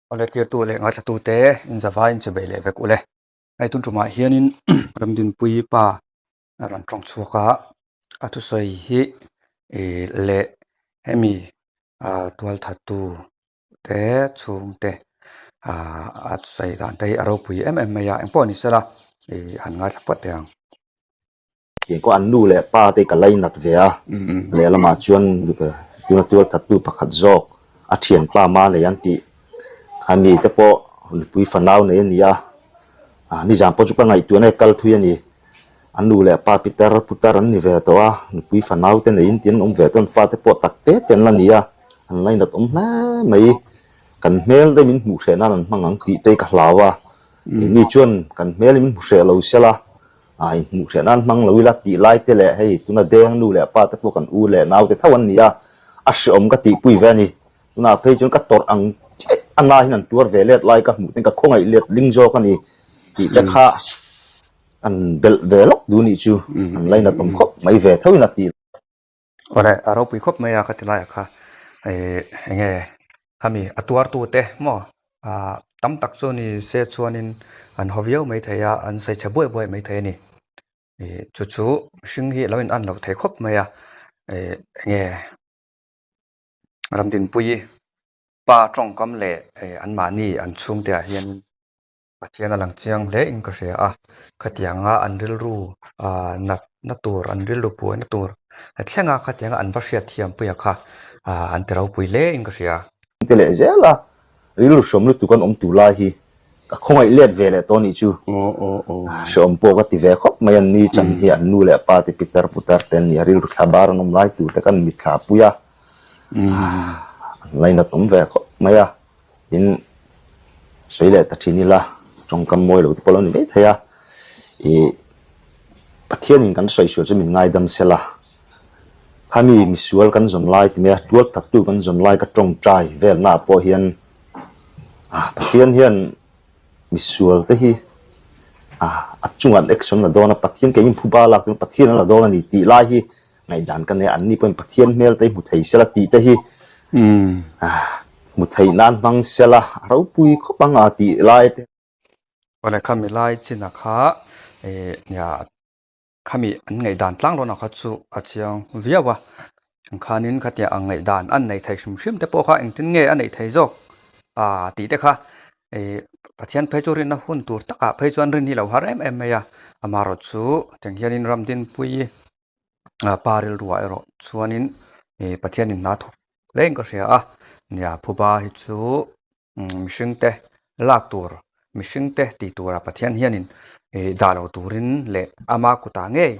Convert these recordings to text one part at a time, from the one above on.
Awle tlirtu leh ngaithlatute inzavai inchibei leh vek ule. Hei tun tumah hianin Ramdinpuii pa a rawn tawng chhuak a, a thusawi hi ih leh hemi ah tualthattu te chhungte ah a sawi dan te hi a ropui em em mai a, engpawh ni sela ih han ngaithla phawt teh ang. Keipawh an nu leh pa te ka lainat ve a, lehlamah chuan tuna tualthattu pakhat zawk a thianpa ma nei an tih kha mi te pawh nupui fanau nei a ni a, nizan pawh chu ka ngaihtuahna hi kal thui a ni, an nu leh pa pitar putar an ni ve tawh a, nupui fanau te neiin tin an awm ve tawh a, an fate pawh tak te te an la ni a, an lainat awm hle mai, kan hmel te min hmuh hreh nan an hmang ang tih te hi ka hlau a, ni chuan kan hmel hi min hmu hreh lo sela. A inhmuh hreh nan hmang lo ila tih lai te leh hei tuna deng nu leh pa te pawh kan u leh nau te tho an ni a, a hreawm ka tihpui ve a ni. Tunah phei chuan ka tawrh ang chiah a nahin an tuar ve let lai ka hmuh ten ka khawngaih let ling zawk a ni tih te kha an belh ve lawk duh nih chu an lainat awm khawp mai ve tho in a ti. Awle a ropui khawp mai a ka ti laiah kha ih eng nge khami a tuartu te maw ah tam tak chu ni se chuanin an haw viau mai thei a an sawi chhe buai buai mai thei a ni ih chu chu mihring hi a lo in an loh thei khawp mai a ih eng nge Ramdinpuii pa tawngkam leh ih anmahni an chhungte ah hian. Pathian a lang chiang hle in ka hria a, khatianga an rilru ah nat na tur an rilru puaina tur thlenga khatianga an va hriat thiam puia kha ah an ti ropui hle in ka hria. Ti leh zel a, rilru hrawm lutuk an awm tur lai hi ka khawngaih let ve leh tawh a nih chu. Hreawm pawh ka ti ve khawp mai an ni chan hi an nu leh pa te pitar putar te an ni a, rilru thla bar an awm lai tur te kan mitthla pui a, an lainat awm ve khawp mai a. In sawi leh ta thin ila, tawngkam mawi lo te pawh lo ni mai thei a, ih Pathianin kan sawi sual chu min ngaidam se la, khami misual kan zawn lai ti mai a, tual thattu kan zawn lai ka tawngtai velna ah pawh hian ah Pathian hian misual te hi ah a chungah an action la dawn a, Pathian keiin phuba lak chuan Pathian a la dawn a ni tih lai hi Ngaihdan ka nei a, anni pawhin Pathian hmel te hi hmu thei sela tih te hi hmu theih nan hmang sela a ropui khawp ang a tih lai te. Awle khami lai chin a kha ih nia khami an ngaihdan tlang rawn a kha chu a chiang viau a, ang khanin khatia ang ngaihdan an nei thei hrim hrim te pawh kha engtin nge a neih thei zawk a tih te kha ih Pathian phei chu rinna hun tur takah phei chuan rin hi lo har em em mai a, amaherawhchu tiang hianin ram dinpui pa rilruah erawh chuanin ih Pathianin hna thawk hle in ka hria a nia phuba hi chu mihring te lak tur mihring te tih turah Pathian hianin ih dah lo turin leh ama kutah ngei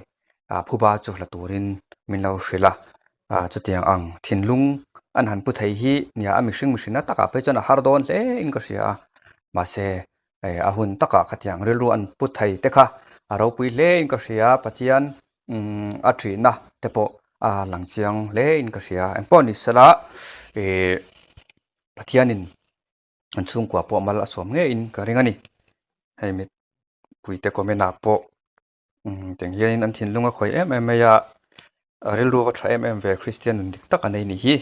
ah phuba chu hla turin min lo hrilh a ah chutiang ang thinlung an han pu thei hi nia a mihring mihrinna takah phei chuan a har dawn hle in ka hria a mahse Hei a hun takah khatiang rilru an pu thei te kha a ropui hle in ka hria Pathian umm a thihna te pawh a lang chiang hle in ka hria engpawh ni sela ih Pathianin an chhungkua pawh mal a sawm ngeiin ka ring a ni hei mipuite comment ah pawh. Umm tiang hianin an thinlung a khawih em em mai a, a rilru a tha em em ve Kristian nun dik tak a nei ni hi.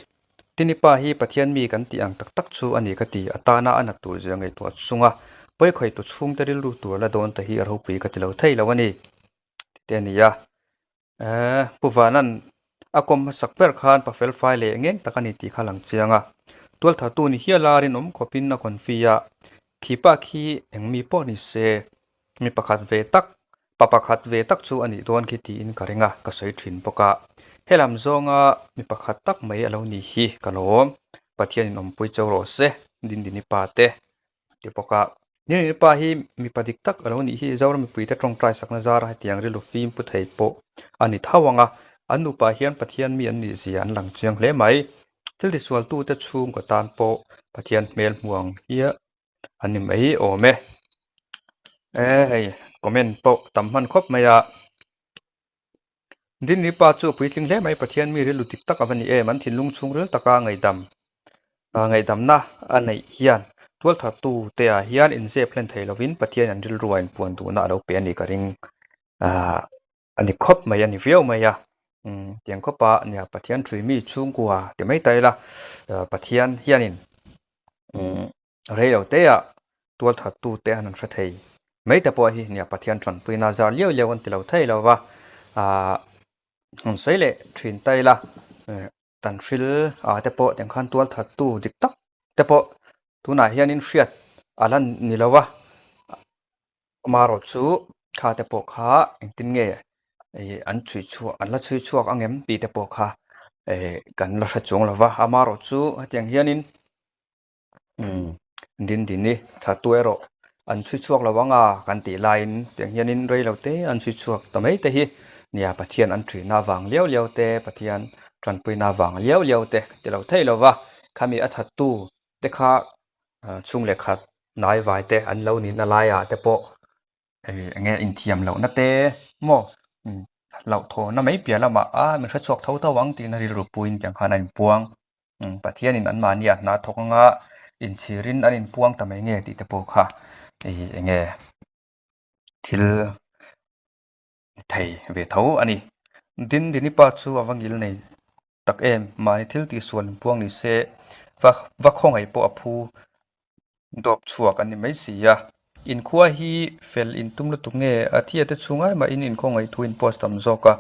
Tini pa hi Pathian mi kan tih ang tak tak chu a ni ka ti, a tana a nat tur zia ngaihtuah chunga pawikhawih tu chhungte rilru tur la dawn te hi a ropui ka ti lo thei lo a ni ti te a ni a. Eeh Pu Vanan a kawm hmasak ber khan pa fel fai leh ngeng tak a ni tih kha a lang chiang a, tualthatu ni hial a rinawm khawpin a confi a, khi pa khi eng mi pawh ni se Mi pakhat ve tak, pa pakhat ve tak chu a nih dawn khi tiin ka ring a, ka sawi thin bawk a. Helam zawnga mi pakhat tak mai a lo ni hi ka lawm. Pathianin awmpui chau rawh se, Dindini pa te ti bawk a. Dindini pa hi mipa dik tak a lo nih hi Zoram mipuite tawngtai sakna zara hetiang rilru fim pu thei pawh a ni tho ang a. An nupa hian Pathian mi an nih zia an lang chiang hle mai. Thil tisualtute chhungkaw tan pawh Pathian hmel hmu ang hiah a ni mai awm e e hei comment pawh tam hman khawp mai a Dinni pa chu a puitling hle mai Pathian mi rilru dik tak a va ni em an thinlung chhungril taka ngaihdam ah ngaihdamna a neih hian tualthattu te ah hian inzep hlen thei lovin Pathian an rilru a inpuan duhna a lo pe a ni ka ring ah a ni khawp mai a ni viau mai a umm tiang khawp a nia Pathian ṭhui mi chhungkua ti mai ta ila Pathian hianin umm. Rei lo teah tualthattute an han hre thei mai te pawh hi nia Pathian tanpuina zar liau liau an ti lo thei lo va, aah han sawi leh thin ta ila tan hril ah te pawh tiang khan tualthattu dik tak te pawh tunah hianin hriat a la ni lo va, amaherawhchu kha te pawh kha engtin nge ih an chhui chhuah an la chhui chhuak ang em tih te pawh kha eh kan la hre chuang lo va, amaherawhchu hetiang hianin. Dindini thattu erawh an chhui chhuak lo ang a kan tih laiin tiang hianin rei lo te an chhui chhuak ta mai te hi nia Pathian an ṭhihna avang liau liau te Pathian ṭanpuina avang liau liau te ka ti lo thei lo va, khami a thattu te kha chhung leh khat hnai vai te an lo nihna laiah te pawh eng nge inthiam lohna te maw hlauhthawhna mai piah lamah a min hre chhuak tho tho ang tihna rilru puiin tiang khan a inpuang. Pathianin anmahni a hna thawk anga inchhirin an inpuang ta mai nge tih te pawh kha eng nge thil thei ve tho a ni. Dindini pa chu a va ngil nei tak em? Mahni thil tihsual inpuang ni se va va khawngaih pawh a phu dawp chhuak an ni mai si a. Inkhua hi fel in tum lutuk nge? A thia te chhung ai mahin inkhawngaih thu in post tam zawk a,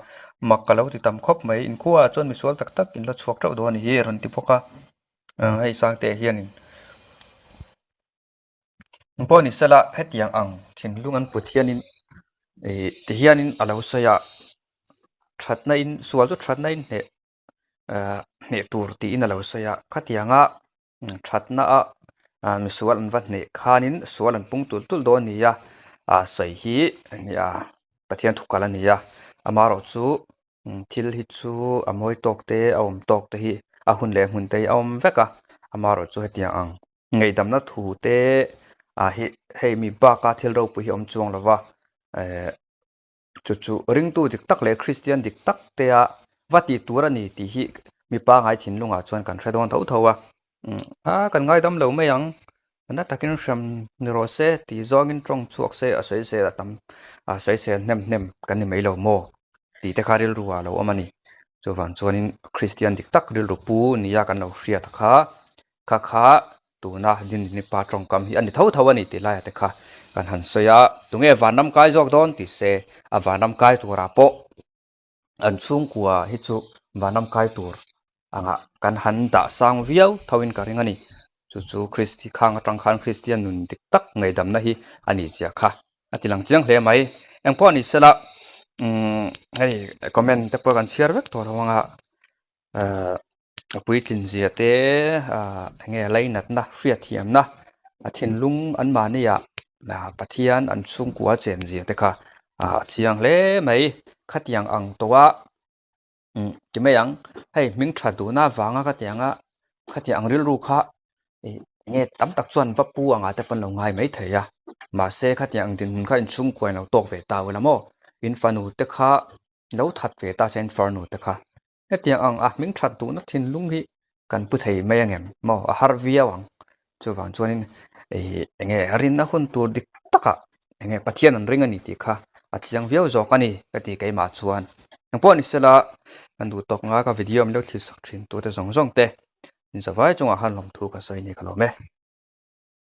mak ka lo ti tam khawp mai. Inkhua ah chuan misual tak tak in la chhuak teuh dawn a ni hi a rawn ti bawk a. Hei Sangte hianin pawh ni sela hetiang ang thinlung an put hianin ih ti hianin a lo sawi a, thatna in sual chu thatna in hneh ah hneh tur tiin a lo sawi a, khatianga thatna a ah misual an va hneh khanin sual an pung tulh tulh dawn a ni a, ah sawi hi nia Pathian thu kal a ni a, amaherawhchu thil hi chu a mawi tawk te a awm tawk te hi a hun leh hmun te hi a awm vek a, amaherawhchu hetiang ang ngaihdamna thu te ah hi hei mi baka thil ropui hi a awm chuang lo va eh chu chu ringtu dik tak leh Kristian dik tak te a va tih tur a ni tih hi mi pangai thinlungah chuan kan hre dawn tho tho a a kan ngaidam lo mai ang na takin hrem ni rawh se tih zawngin tawng chhuak se a sawi sel a tam a sawi sel hnem hnem kan ni mai lo maw tih te kha rilru ah a lo awm a ni chuvang chuanin Kristian dik tak rilru pu nia kan lo hriat kha Kha kha tuna Dindini pa tawngkam hi a ni tho tho a ni tih laiah te kha kan han sawi a, tunge vanram kai zawk dawn ti se a vanram kai turah pawh an chhungkua hi chu vanram kai tur angah kan han dah sang viau tho in ka ring a ni. Chu chu Kristi khang atang khan Kristian nun dik tak ngaihdamna hi a nih zia kha a ti lang chiang hle mai. Engpawh ni sela umm hei comment te pawh kan chhiar vek tawh lo ang a ahh. A puitlin zia te ah eng nge lainatna hriatthiamna a thinlung an mahniah ah Pathian an chhungkua chen zia te kha ah a chiang hle mai khatiang ang tawh a umm ti mai ang hei hming tha duhna avanga khatianga khatiang ang rilru kha ih eng nge tam tak chuan va pu angah te pawh an lo ngai mai thei a mahse khatiang ang dinhmun kha inchhungkua in lo tawk ve ta ula maw in fanu te kha lo that ve ta se infarnu te kha. Hetiang ang a hming that duhna thinlung hi kan pu thei mai angem maw a har viau ang. Chuvang chuanin ih eng nge rinna hun tur dik takah eng nge Pathian an ring a ni tih kha a chiang viau zawk a ni ka ti keimah chuan. Engpawh ni sela kan duh tawk nga ka video min lo thlir sak thin tute zawng zawng te in zavai chungah khan lawmthu ka sawi ni ka lawm e.